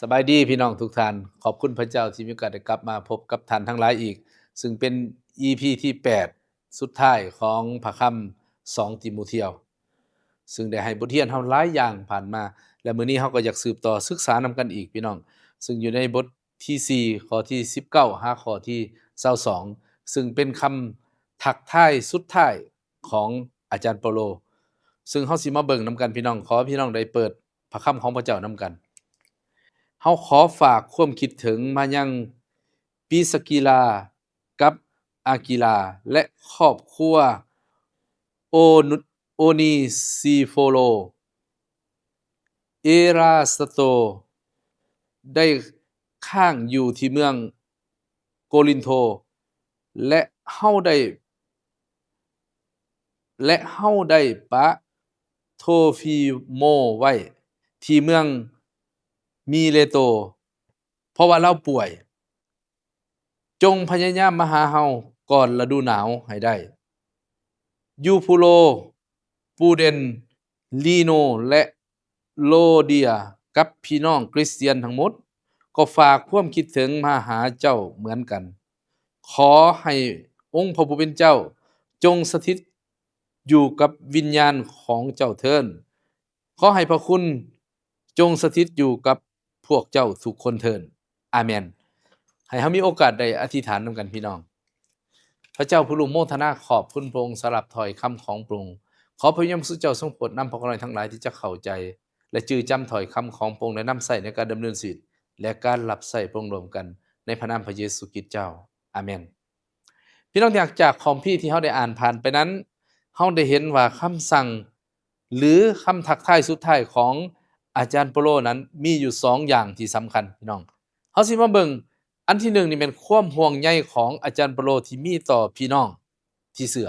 ສະບາຍດີພີ່ນ້ອງທຸກທ່ານ, ຂອບຄຸນພະເຈົ້າທີ່ມີໂອກາດໄດ້ກັບມາພົບກັບທ່ານທັງຫຼາຍອີກ, ຊຶ່ງເປັນ ອີ ພີ ທີ ແປດ ສຸດທ້າຍຂອງພະຄຳ ສອງ ຕີໂມທຽວ, ຊຶ່ງໄດ້ໃຫ້ບົດຮຽນເຮົາຫຼາຍຢ່າງຜ່ານມາ, ແລະ ມື້ນີ້ເຮົາກໍຢາກສືບຕໍ່ສຶກສານຳກັນອີກ ພີ່ນ້ອງ, ຊຶ່ງຢູ່ໃນບົດທີ ສີ່ ຂໍ້ທີ ສິບເກົ້າ ຫາຂໍ້ທີ ຊາວສອງ ຊຶ່ງເປັນຄຳທັກທາຍສຸດທ້າຍຂອງອາຈານເປົາໂລ, ຊຶ່ງເຮົາຊິມາເບິ່ງນຳກັນ ພີ່ນ້ອງ. ຂໍພີ່ນ້ອງໄດ້ເປີດພະຄຳຂອງພະເຈົ້ານຳກັນ. ເຮົາຂໍຝາກຄວາມຄິດເຖິງມາຍັງປີສະກີລາ ກັບອາກີລາ ແລະ ຄອບຄົວໂອ ໂອນີຊີໂຟໂລ. ເອຣາສໂຕໄດ້ຄ້າງຢູ່ທີ່ເມືອງໂກລິນໂທ ແລະ ເຮົາໄດ້ ແລະ ເຮົາໄດ້ປະໂທຟີໂມໄວ້ທີ່ເມືອງມີເລໂຕ ເພາະວ່າລາວປ່ວຍ. ຈົ່ງພະຍາຍາມມາຫາເຮົາກ່ອນລະດູໜາວໃຫ້ໄດ້. ຢູພູໂລ, ປູເດນ, ລີໂນ ແລະ ໂລເດຍ ກັບພີ່ນ້ອງຄຣິສຕຽນທັງໝົດ ກໍຝາກຄວາມຄິດເຖິງມາຫາເຈົ້າເໝືອນກັນ. ຂໍໃຫ້ອົງພະຜູ້ເປັນເຈົ້າຈົ່ງສະຖິດຢູ່ກັບວິນຍານຂອງເຈົ້າເທີ້ນ. ຂໍໃຫ້ພະຄຸນຈົ່ງສະຖິດຢູ່ກັບພວກເຈົ້າທຸກຄົນເທີ້ນ. ອາເມນ. ໃຫ້ເຮົາມີໂອກາດໄດ້ອະທິຖານນຳກັນ ພີ່ນ້ອງ. ພະເຈົ້າຜູ້ລົງໂມທະນາຂອບຄຸນພະອົງສຳລັບຖ້ອຍຄຳຂອງພະອົງ. ຂໍພະວິນຍານບໍລິສຸດເຈົ້າຊົງໂປດນຳພວກຂ້ານ້ອຍທັງຫຼາຍທີ່ຈະເຂົ້າໃຈ ແລະ ຈື່ຈຳຖ້ອຍຄຳຂອງພະອົງ ແລະ ນຳໃຊ້ໃນການດຳເນີນຊີວິດ ແລະ ການຮັບໃຊ້ພະອົງຮ່ວມກັນ ໃນພະນາມພະເຢຊູຄຣິດເຈົ້າ. ອາເມນ. ພີ່ນ້ອງທີ່ຮັກ, ຈາກຄຳພີທີ່ເຮົາໄດ້ອ່ານຜ່ານໄປນັ້ນ, ເຮົາໄດ້ເຫັນວ່າຄຳສັ່ງ ຫຼື ຄຳທັກທາຍສຸດທ້າຍຂອງອາຈານເປົາໂລນັ້ນ ມີຢູ່ສອງຢ່າງທີ່ສຳຄັນ ພີ່ນ້ອງ. ເຮົາຊິມາເບິ່ງ ອັນທີໜຶ່ງນີ້ແມ່ນຄວາມຫ່ວງໃຍຂອງອາຈານເປົາໂລທີ່ມີຕໍ່ພີ່ນ້ອງທີ່ເຊື່ອ.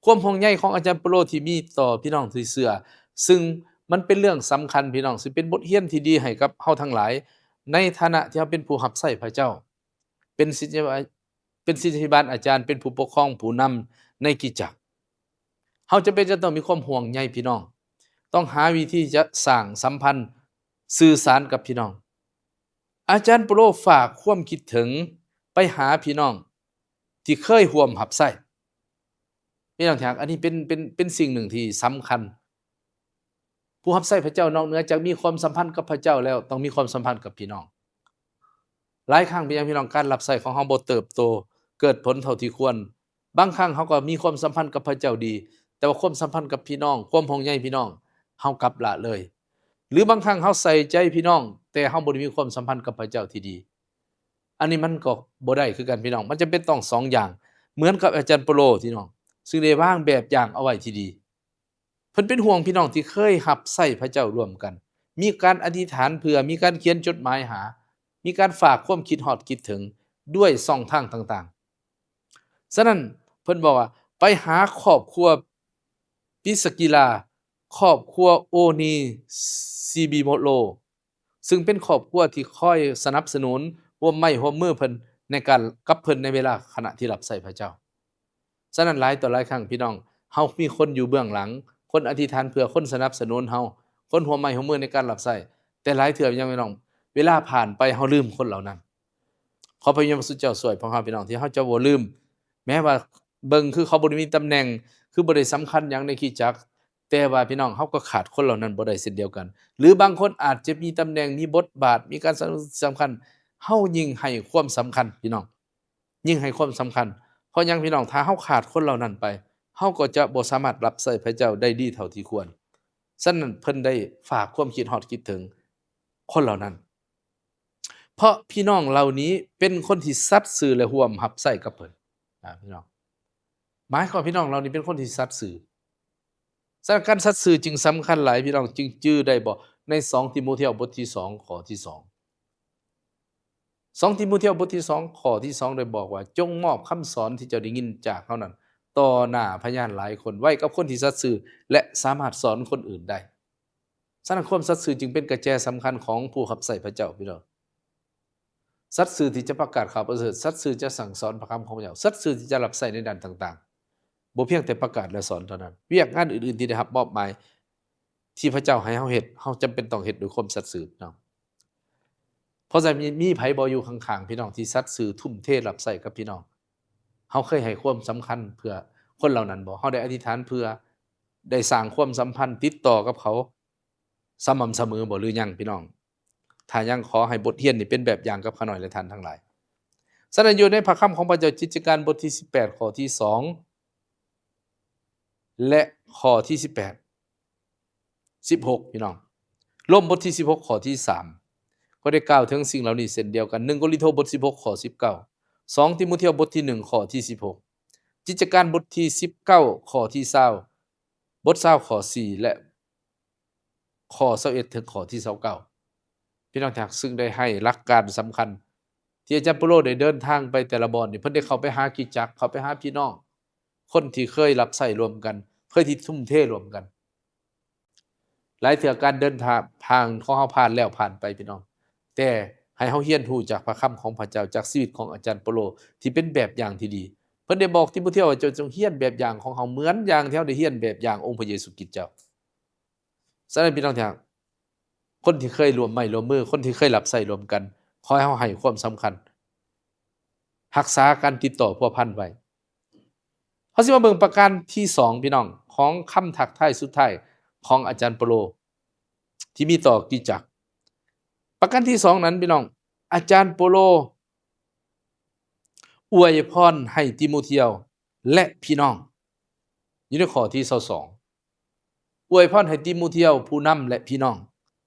ຄວາມຫ່ວງໃຍຂອງອາຈານເປົາໂລທີ່ມີຕໍ່ພີ່ນ້ອງທີ່ເຊື່ອ, ຊຶ່ງມັນເປັນເລື່ອງສຳຄັນ ພີ່ນ້ອງ, ຊຶ່ງເປັນບົດຮຽນທີ່ດີໃຫ້ກັບເຮົາທັງຫຼາຍ ໃນຖານະທີ່ເຮົາເປັນຜູ້ຮັບໃຊ້ພະເຈົ້າ, ເປັນສິດ ເປັນສິດສະພິບານອາຈານ, ເປັນຜູ້ປົກຄອງ, ຜູ້ນຳໃນຄຣິສຕະຈັກ. ເຮົາຈຳເປັນຈະຕ້ອງມີຄວາມຫ່ວງໃຍພີ່ນ້ອງ, ຕ້ອງຫາວິທີຈະສ້າງສຳພັນສື່ສານກັບພີ່ນ້ອງ. ອາຈານເປົາໂລຝາກຄວາມຄິດເຖິງໄປຫາພີ່ນ້ອງທີ່ເຄີຍຮ່ວມຮັບໃຊ້. ພີ່ນ້ອງທີ່ຮັກ, ອັນນີ້ເປັນ, ເປັນ, ເປັນສິ່ງໜຶ່ງທີ່ສຳຄັນ. ຜູ້ຮັບໃຊ້ພະເຈົ້ານອກເໜືອຈາກມີຄວາມສຳພັນກັບພະເຈົ້າແລ້ວ ຕ້ອງມີຄວາມສຳພັນກັບພີ່ນ້ອງ. ຫຼາຍຄັ້ງເປັນຫຍັງພີ່ນ້ອງ ການຮັບໃຊ້ຂອງເຮົາບໍ່ເຕີບໂຕ ເກີດຜົນເທົ່າທີ່ຄວນ? ບາງຄັ້ງເຮົາກໍມີຄວາມສຳພັນກັບພະເຈົ້າດີ, ແຕ່ວ່າຄວາມສຳພັນກັບພີ່ນ້ອງ, ຄວາມຫ່ວງໃຍພີ່ນ້ອງ ເຮົາກັບລະເລີຍ. ຫຼືບາງຄັ້ງເຮົາໃສ່ໃຈພີ່ນ້ອງ ແຕ່ເຮົາບໍ່ໄດ້ມີຄວາມສຳພັນກັບພະເຈົ້າທີ່ດີ. ອັນນີ້ມັນກໍບໍ່ໄດ້ຄືກັນພີ່ນ້ອງ, ມັນຈຳເປັນຕ້ອງສອງຢ່າງ ເໝືອນກັບອາຈານເປົາໂລພີ່ນ້ອງ ຊຶ່ງໄດ້ວາງແບບຢ່າງເອົາໄວ້ທີ່ດີ. ເພິ່ນເປັນຫ່ວງພີ່ນ້ອງທີ່ເຄີຍຮັບໃຊ້ພະເຈົ້າຮ່ວມກັນ, ມີການອະທິຖານເພື່ອ, ມີການຂຽນຈົດໝາຍຫາ, ມີການຝາກຄວາມຄິດຮອດຄິດເຖິງດ້ວຍຊ່ອງທາງຕ່າງໆ. ສະນັ້ນເພິ່ນບອກວ່າ ໄປຫາຄອບຄົວປິສະກີລາ, ຄອບຄົວໂອນີຊີບີໂມໂລ, ຊຶ່ງເປັນຄອບຄົວທີ່ຄອຍສະໜັບສະໜູນ, ຮ່ວມໄມ້ຮ່ວມມືເພິ່ນໃນການ, ກັບເພິ່ນໃນເວລາຂະນະທີ່ຮັບໃຊ້ພະເຈົ້າ. ສະນັ້ນຫຼາຍຕໍ່ຫຼາຍຄັ້ງພີ່ນ້ອງ, ເຮົາມີຄົນຢູ່ເບື້ອງຫຼັງ, ຄົນອະທິຖານເພື່ອ, ຄົນສະໜັບສະໜູນເຮົາ, ຄົນຮ່ວມໄມ້ຮ່ວມມືໃນການຮັບໃຊ້, ແຕ່ຫຼາຍເທື່ອຫຍັງພີ່ນ້ອງ, ເວລາຜ່ານໄປເຮົາລືມຄົນເຫຼົ່ານັ້ນ. ຂໍພະວິນຍານບໍລິສຸດເຈົ້າຊ່ວຍພວກເຮົາພີ່ນ້ອງ ທີ່ເຮົາຈະບໍ່ລືມ, ແມ້ວ່າເບິ່ງຄືເຂົາບໍ່ໄດ້ມີຕຳແໜ່ງ, ຄືບໍ່ໄດ້ສຳຄັນຫຍັງໃນຄຣິສຕະຈັກ, ແຕ່ວ່າພີ່ນ້ອງ ເຮົາກໍຂາດຄົນເຫຼົ່ານັ້ນບໍ່ໄດ້ເຊັ່ນດຽວກັນ. ຫຼືບາງຄົນອາດຈະມີຕຳແໜ່ງ, ມີບົດບາດ, ມີການສຳ, ສຳຄັນ, ເຮົາຍິ່ງໃຫ້ຄວາມສຳຄັນພີ່ນ້ອງ. ຍິ່ງໃຫ້ຄວາມສຳຄັນ. ເພາະຫຍັງພີ່ນ້ອງ? ຖ້າເຮົາຂາດຄົນເຫຼົ່ານັ້ນໄປ, ເຮົາກໍຈະບໍ່ສາມາດຮັບໃຊ້ພະເຈົ້າໄດ້ດີເທົ່າທີ່ຄວນ. ສະນັ້ນເພິ່ນໄດ້ຝາກຄວາມຄິດຮອດຄິດເຖິງຄົນເຫຼົ່ານັ້ນ. ເພາະພີ່ນ້ອງເຫຼົ່ານີ້ເປັນຄົນທີ່ສັດຊື່ ແລະ ຮ່ວມຮັບໃຊ້ກັບເພິ່ນ. ນະ ພີ່ນ້ອງ. ໝາຍຄວາມວ່າພີ່ນ້ອງເຫຼົ່ານີ້ເປັນຄົນທີ່ສັດຊື່. ສະນັ້ນການສັດຊື່ຈຶ່ງສຳຄັນຫຼາຍ, ພີ່ນ້ອງຈຶ່ງຈື່ໄດ້ບໍ່? ໃນສອງຕີໂມທຽວບົດທີສອງ ຂໍ້ທີສອງ. ສອງຕີໂມທຽວບົດທີສອງ ຂໍ້ທີສອງ ໄດ້ບອກວ່າ, ຈົ່ງມອບຄຳສອນທີ່ເຈົ້າໄດ້ຍິນຈາກເຮົານັ້ນ ຕໍ່ໜ້າພະຍານຫຼາຍຄົນ ໄວ້ກັບຄົນທີ່ສັດຊື່ ແລະ ສາມາດສອນຄົນອື່ນໄດ້. ສະນັ້ນຄວາມສັດຊື່ຈຶ່ງເປັນກະແຈສຳຄັນຂອງຜູ້ຮັບໃຊ້ພະເຈົ້າ, ພີ່ນ້ອງ. ສັດຊື່ທີ່ຈະປະກາດຂ່າວປະເສີດ, ສັດຊື່ຈະສັ່ງສອນພະຄຳຂອງພະເຈົ້າ, ສັດຊື່ທີ່ຈະຮັບໃຊ້ໃນດ້ານຕ່າງໆ, ບໍ່ພຽງແຕ່ປະກາດ ແລະ ສອນເທົ່ານັ້ນ. ວຽກງານອື່ນໆທີ່ໄດ້ຮັບມອບໝາຍ ທີ່ພະເຈົ້າໃຫ້ເຮົາເຮັດ, ເຮົາຈຳເປັນຕ້ອງເຮັດດ້ວຍຄວາມສັດຊື່, ພີ່ນ້ອງ. ພາະສະນັ້ນ ມີ ມີໃຜບໍ່ຢູ່ຂ້າງໆ ພີ່ນ້ອງ ທີ່ສັດຊື່ ທຸ່ມເທຮັບໃຊ້ກັບພີ່ນ້ອງ? ເຮົາເຄີຍໃຫ້ຄວາມສຳຄັນເພື່ອຄົນເຫຼົ່ານັ້ນບໍ່? ເຮົາໄດ້ອະທິຖານເພື່ອ ໄດ້ສ້າງຄວາມສຳພັນຕິດຕໍ່ກັບເຂົາສະໝ່ຳສະເໝີບໍ່ ຫຼືຍັງ ພີ່ນ້ອງ? ຖ້າຍັງ, ຂໍໃຫ້ບົດຮຽນນີ້ເປັນແບບຢ່າງກັບຂ້ານ້ອຍ ແລະ ທ່ານທັງຫຼາຍ. ສະນັ້ນ ຢູ່ໃນພະຄຳຂອງພະເຈົ້າ ກິດຈະການ ບົດທີສິບແປດ ຂໍ້ທີສອງ ແລະ ຂໍ້ທີສິບແປດ ສິບຫົກ ພີ່ນ້ອງ. ໂລມບົດທີສິບຫົກ ຂໍ້ທີສາມ ກໍໄດ້ກ່າວເຖິງສິ່ງເຫຼົ່ານີ້ເຊັ່ນດຽວກັນ. ໜຶ່ງໂກລິນໂທ ບົດສິບຫົກ ຂໍ້ສິບເກົ້າ, ສອງຕີໂມທຽວ ບົດທີໜຶ່ງ ຂໍ້ທີສິບຫົກ, ກິດຈະການ ບົດທີສິບເກົ້າ ຂໍ້ທີຊາວ, ບົດຊາວ ຂໍ້ສີ່ ແລະ ຂໍ້ຊາວເອັດ ເຖິງຂໍ້ທີຊາວເກົ້າ ພີ່ນ້ອງທີ່ຮັກ, ຊຶ່ງໄດ້ໃຫ້ຫຼັກການສຳຄັນ ທີ່ອາຈານເປາໂລໄດ້ເດີນທາງໄປແຕ່ລະບ່ອນນີ້, ເພິ່ນໄດ້ເຂົ້າໄປຫາຄຣິສຕະຈັກ, ເຂົ້າໄປຫາພີ່ນ້ອງ ຄົນທີ່ເຄີຍຮັບໃຊ້ຮ່ວມກັນ, ເຄີຍທີ່ທຸ່ມເທຮ່ວມກັນ. ຫຼາຍເທື່ອການເດີນທາງຂອງເຮົາຜ່ານແລ້ວຜ່ານໄປ ພີ່ນ້ອງ, ແຕ່ໃຫ້ເຮົາຮຽນຮູ້ຈາກພະຄຳຂອງພະເຈົ້າ, ຈາກຊີວິດຂອງອາຈານເປາໂລ ທີ່ເປັນແບບຢ່າງທີ່ດີ. ເພິ່ນໄດ້ບອກຕີໂມທຽວວ່າ, ເຈົ້າຈົ່ງຮຽນແບບຢ່າງຂອງເຮົາ ເໝືອນຢ່າງທີ່ເຮົາໄດ້ຮຽນແບບຢ່າງອົງພະເຢຊູຄຣິດເຈົ້າ. ສະນັ້ນ ພີ່ນ້ອງທີ່ຮັກ, ຄົນທີ່ເຄີຍຮ່ວມໄມ້ຮ່ວມມື, ຄົນທີ່ເຄີຍຮັບໃຊ້ຮ່ວມກັນ, ຂໍໃຫ້ເຮົາໃຫ້ຄວາມສຳຄັນ, ຮັກສາການຕິດຕໍ່ພົວພັນໄວ້. ເຮົາຊິມາເບິ່ງປະການທີສອງ ພີ່ນ້ອງ, ຂອງຄຳທັກທາຍສຸດທ້າຍຂອງອາຈານເປາໂລ ທີ່ມີຕໍ່ຄຣິສຕະຈັກ. ປະການທີສອງນັ້ນ ພີ່ນ້ອງ, ອາຈານເປາໂລອວຍພອນໃຫ້ຕີໂມທຽວ ແລະ ພີ່ນ້ອງ ຢູ່ໃນຂໍ້ທີຊາວສອງ. ອວຍພອນໃຫ້ຕີໂມທຽວຜູ້ນຳ ແລະ ພີ່ນ້ອງ.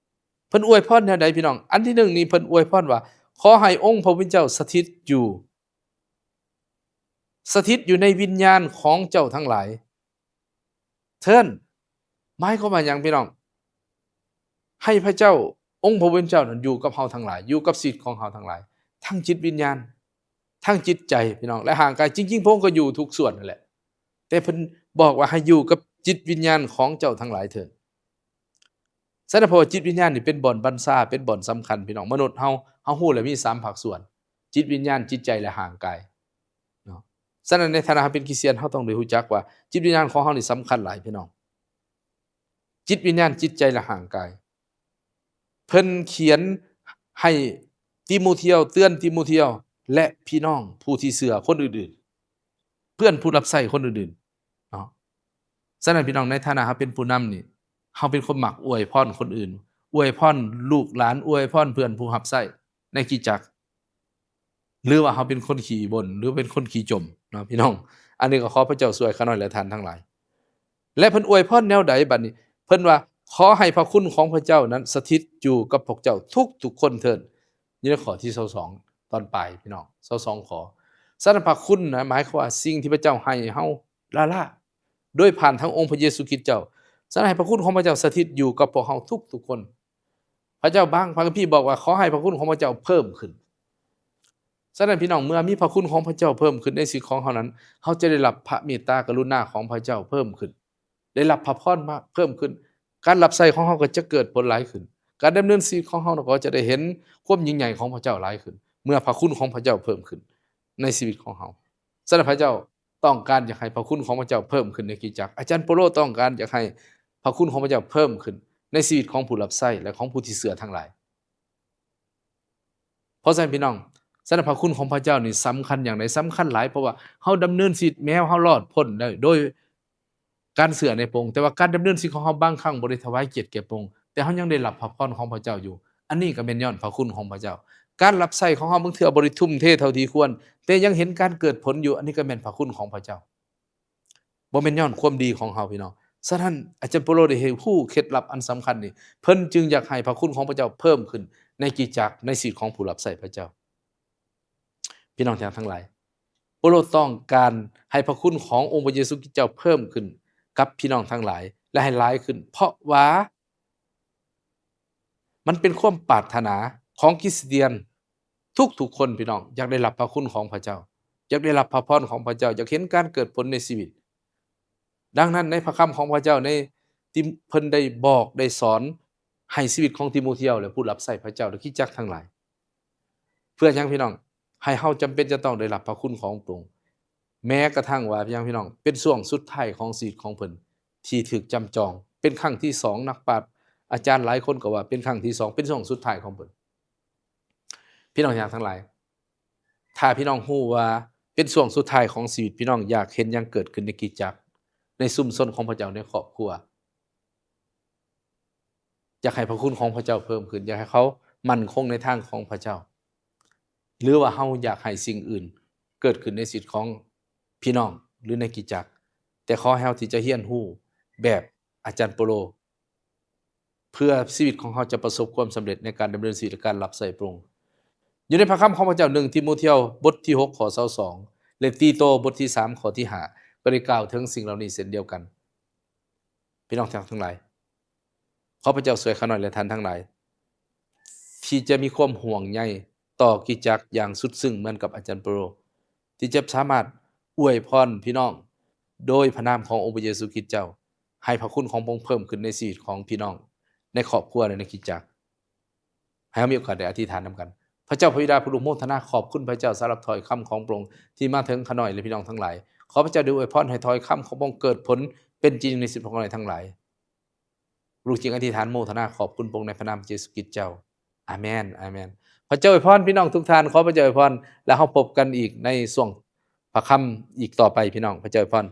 ເພິ່ນອວຍພອນແນວໃດ ພີ່ນ້ອງ? ອັນທີໜຶ່ງນີ້ ເພິ່ນອວຍພອນວ່າ, ຂໍໃຫ້ອົງພະຜູ້ເປັນເຈົ້າສະຖິດຢູ່, ສະຖິດຢູ່ໃນວິນຍານຂອງເຈົ້າທັງຫຼາຍເທີ້ນ. ໝາຍຄວາມວ່າຫຍັງ ພີ່ນ້ອງ? ໃຫ້ພະເຈົ້າ, ອົງພະຜູ້ເປັນເຈົ້ານັ້ນຢູ່ກັບເຮົາທັງຫຼາຍ, ຢູ່ກັບຊີວິດຂອງເຮົາທັງຫຼາຍ, ທັງຈິດວິນຍານ, ທັງຈິດໃຈ ພີ່ນ້ອງ ແລະ ຮ່າງກາຍ. ຈິງໆ ພະອົງກໍຢູ່ທຸກສ່ວນນັ້ນແຫຼະ, ແຕ່ເພິ່ນບອກວ່າໃຫ້ຢູ່ກັບຈິດວິນຍານຂອງເຈົ້າທັງຫຼາຍເທີ້ນ. ສະນັ້ນ ເພາະວ່າຈິດວິນຍານນີ້ເປັນບ່ອນບັນຊາ, ເປັນບ່ອນສຳຄັນ ພີ່ນ້ອງ. ມະນຸດເຮົາ, ເຮົາຮູ້ແລ້ວມີສາມພາກສ່ວນ, ຈິດວິນຍານ, ຈິດໃຈ ແລະ ຮ່າງກາຍເນາະ. ສະນັ້ນ ໃນຖານະເຮົາເປັນຄຣິສຕຽນ, ເຮົາຕ້ອງໄດ້ຮູ້ຈັກວ່າຈິດວິນຍານຂອງເຮົານີ້ສຳຄັນຫຼາຍ ພີ່ນ້ອງ. ຈິດວິນຍານ, ຈິດໃຈ ແລະ ຮ່າງກາຍ. ເພິ່ນຂຽນໃຫ້ຕີໂມທຽວ, ເຕືອນຕີໂມທຽວ ແລະ ພີ່ນ້ອງຜູ້ທີ່ເຊື່ອຄົນອື່ນໆ, ເພື່ອນຜູ້ຮັບໃຊ້ຄົນອື່ນໆເນາະ. ສະນັ້ນ ພີ່ນ້ອງ, ໃນຖານະເຮົາເປັນຜູ້ນຳນີ້, ເຮົາເປັນຄົນມັກອວຍພອນຄົນອື່ນ, ອວຍພອນລູກຫຼານ, ອວຍພອນເພື່ອນຜູ້ຮັບໃຊ້ໃນຄຣິສຕະຈັກ. ຫຼືວ່າເຮົາເປັນຄົນຂີ້ບົ່ນ ຫຼືເປັນຄົນຂີ້ຈົ່ມເນາະ ພີ່ນ້ອງ. ອັນນີ້ກໍຂໍພະເຈົ້າຊ່ວຍຂ້ານ້ອຍ ແລະ ທ່ານທັງຫຼາຍ. ແລະ ເພິ່ນອວຍພອນແນວໃດບັດນີ້? ເພິ່ນວ່າ, ຂໍໃຫ້ພະຄຸນຂອງພະເຈົ້ານັ້ນສະຖິດຢູ່ກັບພວກເຈົ້າທຸກໆຄົນເທີ້ນ. ຢູ່ໃນຂໍ້ທີຊາວສອງ ຕອນປາຍ ພີ່ນ້ອງ, ຊາວສອງຂໍ້. ສະນັ້ນ ພະຄຸນນະ ໝາຍຄວາມວ່າສິ່ງທີ່ພະເຈົ້າໃຫ້ເຮົາລ້າໆ ໂດຍຜ່ານທາງອົງພະເຢຊູຄຣິດເຈົ້າ. ສະນັ້ນ ໃຫ້ພະຄຸນຂອງພະເຈົ້າສະຖິດຢູ່ກັບພວກເຮົາທຸກໆຄົນ. ພະເຈົ້າບາງ ພະຄຳພີບອກວ່າ ຂໍໃຫ້ພະຄຸນຂອງພະເຈົ້າເພີ່ມຂຶ້ນ. ສະນັ້ນ ພີ່ນ້ອງ, ເມື່ອມີພະຄຸນຂອງພະເຈົ້າເພີ່ມຂຶ້ນໃນຊີວິດຂອງເຮົານັ້ນ, ເຮົາຈະໄດ້ຮັບພະເມດຕາກະລຸນາຂອງພະເຈົ້າເພີ່ມຂຶ້ນ, ໄດ້ຮັບພະພອນມາເພີ່ມຂຶ້ນ. ການຮັບໃຊ້ຂອງເຮົາກໍຈະເກີດຜົນຫຼາຍຂຶ້ນ. ການດຳເນີນຊີວິດຂອງເຮົາກໍຈະໄດ້ເຫັນຄວາມຍິ່ງໃຫຍ່ຂອງພະເຈົ້າຫຼາຍຂຶ້ນ, ເມື່ອພະຄຸນຂອງພະເຈົ້າເພີ່ມຂຶ້ນໃນຊີວິດຂອງເຮົາ. ສະນັ້ນ ພະເຈົ້າ ຕ້ອງການຢາກໃຫ້ພະຄຸນຂອງພະເຈົ້າເພີ່ມຂຶ້ນໃນຄຣິສຕະຈັກ. ອາຈານເປາໂລຕ້ອງການຢາກໃຫ້ພະຄຸນຂອງພະເຈົ້າເພີ່ມຂຶ້ນໃນຊີວິດຂອງຜູ້ຮັບໃຊ້ ແລະ ຂອງຜູ້ທີ່ເຊື່ອທັງຫຼາຍ. ເພາະສະນັ້ນ ພີ່ນ້ອງ, ສະນັ້ນ ພະຄຸນຂອງພະເຈົ້ານີ້ສຳຄັນຢ່າງໃດ? ສຳຄັນຫຼາຍ, ເພາະວ່າເຮົາດຳເນີນຊີວິດ ແມ້ເຮົາລອດພົ້ນໄດ້ໂດຍ ການເຊື່ອໃນພະອົງ, ແຕ່ວ່າການດຳເນີນຊີວິດຂອງເຮົາບາງຄັ້ງບໍ່ໄດ້ຖວາຍກຽດແກ່ພະອົງ, ແຕ່ເຮົາຍັງໄດ້ຮັບພະພອນຂອງພະເຈົ້າຢູ່. ອັນນີ້ກໍແມ່ນຍ້ອນພະຄຸນຂອງພະເຈົ້າ. ການຮັບໃຊ້ຂອງເຮົາບາງເທື່ອບໍ່ໄດ້ທຸ່ມເທເທົ່າທີ່ຄວນ, ແຕ່ຍັງເຫັນການເກີດຜົນຢູ່. ອັນນີ້ກໍແມ່ນພະຄຸນຂອງພະເຈົ້າ, ບໍ່ແມ່ນຍ້ອນຄວາມດີຂອງເຮົາ, ພີ່ນ້ອງ. ສະນັ້ນ ອາຈານເປາໂລໄດ້ເຮັດຮູ້ເຄັດລັບອັນສຳຄັນນີ້, ເພິ່ນຈຶ່ງຢາກໃຫ້ພະຄຸນຂອງພະເຈົ້າເພີ່ມຂຶ້ນໃນຄຣິສຕະຈັກ, ໃນຊີວິດຂອງຜູ້ຮັບໃຊ້ພະເຈົ້າ. ພີ່ນ້ອງທີ່ຮັກທັງຫຼາຍ, ເປາໂລຕ້ອງການໃຫ້ພະຄຸນຂອງອົງພະເຢຊູຄຣິດເຈົ້າເພີ່ມຂຶ້ນກັບພີ່ນ້ອງທັງຫຼາຍ ແລະ ໃຫ້ຫຼາຍຂຶ້ນ, ເພາະວ່າມັນເປັນຄວາມປາດຖະໜາຂອງຄຣິສຕຽນທຸກໆຄົນ, ພີ່ນ້ອງ, ຢາກໄດ້ຮັບພະຄຸນຂອງພະເຈົ້າ, ຢາກໄດ້ຮັບພະພອນຂອງພະເຈົ້າ, ຢາກເຫັນການເກີດຜົນໃນຊີວິດ. ດັ່ງນັ້ນ ໃນພະຄຳຂອງພະເຈົ້າ ໃນທີ່ເພິ່ນໄດ້ບອກໄດ້ສອນໃຫ້ຊີວິດຂອງຕີໂມທຽວ ແລະ ຜູ້ຮັບໃຊ້ພະເຈົ້າ ແລະ ຄຣິສຕະຈັກທັງຫຼາຍ. ເພື່ອຫຍັງ ພີ່ນ້ອງ? ໃຫ້ເຮົາຈຳເປັນຈະຕ້ອງໄດ້ຮັບພະຄຸນຂອງພະອົງ, ແມ້ກະທັ່ງວ່າຫຍັງ ພີ່ນ້ອງ? ເປັນຊ່ວງສຸດທ້າຍຂອງຊີວິດຂອງເພິ່ນທີ່ຖືກຈຳຈອງ, ເປັນຄັ້ງທີສອງ, ນັກປາດອາຈານຫຼາຍຄົນກໍວ່າເປັນຄັ້ງທີສອງ, ເປັນຊ່ວງສຸດທ້າຍຂອງເພິ່ນ. ພີ່ນ້ອງທີ່ຮັກທັງຫຼາຍ, ຖ້າພີ່ນ້ອງຮູ້ວ່າເປັນຊ່ວງສຸດທ້າຍຂອງຊີວິດ, ພີ່ນ້ອງຢາກເຫັນຫຍັງເກີດຂຶ້ນໃນຄຣິສຕະຈັກ, ໃນຊຸມຊົນຂອງພະເຈົ້າ, ໃນຄອບຄົວ? ຢາກໃຫ້ພະຄຸນຂອງພະເຈົ້າເພີ່ມຂຶ້ນ, ຢາກໃຫ້ເຂົາໝັ້ນຄົງໃນທາງຂອງພະເຈົ້າ, ຫຼືວ່າເຮົາຢາກໃຫ້ສິ່ງອື່ນເກີດຂຶ້ນໃນຊີວິດຂອງພີ່ນ້ອງ ຫຼືໃນຄຣິສຕະຈັກ? ແຕ່ຂໍໃຫ້ເຮົາທີ່ຈະຮຽນຮູ້ແບບອາຈານເປາໂລ ເພື່ອຊີວິດຂອງເຮົາຈະປະສົບຄວາມສຳເລັດໃນການດຳເນີນຊີວິດ ແລະ ການຮັບໃຊ້ພະອົງ. ຢູ່ໃນພະຄຳຂອງພະເຈົ້າ ໜຶ່ງ ຕີໂມທຽວ ບົດທີຫົກ ຂໍ້ຊາວສອງ ແລະ ຕີໂຕ ບົດທີສາມ ຂໍ້ທີຫ້າ ກໍໄດ້ກ່າວເຖິງສິ່ງເຫຼົ່ານີ້ເຊັ່ນດຽວກັນ. ພີ່ນ້ອງທີ່ຮັກທັງຫຼາຍ, ຂໍພະເຈົ້າຊ່ວຍຂ້ານ້ອຍ ແລະ ທ່ານທັງຫຼາຍ ທີ່ຈະມີຄວາມຫ່ວງໃຍຕໍ່ຄຣິສຕະຈັກຢ່າງສຸດຊຶ້ງເໝືອນກັບອາຈານເປາໂລ, ທີ່ຈະສາມາດອວຍພອນພີ່ນ້ອງໂດຍພະນາມຂອງອົງພະເຢຊູຄຣິສເຈົ້າ, ໃຫ້ພະຄຸນຂອງພະອົງເພີ່ມຂຶ້ນໃນຊີວິດຂອງພີ່ນ້ອງ, ໃນຄອບຄົວ ແລະ ໃນຄຣິສຕະຈັກ. ໃຫ້ເຮົາມີໂອກາດໄດ້ອະທິຖານນຳກັນ. ພະເຈົ້າພະບິດາຜູ້ອະນຸໂມທະນາຂອບຄຸນພະເຈົ້າສຳລັບຖ້ອຍຄຳຂອງພະອົງທີ່ມາເຖິງຂ້ານ້ອຍ ແລະ ພີ່ນ້ອງທັງຫຼາຍ. ຂໍພະເຈົ້າໄດ້ອວຍພອນໃຫ້ຖ້ອຍຄຳຂອງພະອົງເກີດຜົນເປັນຈິງໃນຊີວິດຂອງຂ້ານ້ອຍທັງຫຼາຍ. ລູກຈຶ່ງອະທິຖານໂມທະນາຂອບຄຸນພະອົງໃນພະນາມເຢຊູຄຣິສເຈົ້າ. ອາເມນ, ອາເມນ. ພະເຈົ້າອວຍພອນພີ່ນ້ອງທຸກທ່ານ, ຂໍພະເຈົ້າອວຍພອນ, ແລະ ເຮົາພົບກັນອີກໃນຊ່ວງພະຄຳອີກຕໍ່ໄປ, ພີ່ນ້ອງ. ພະເຈົ້າອວຍພອນ.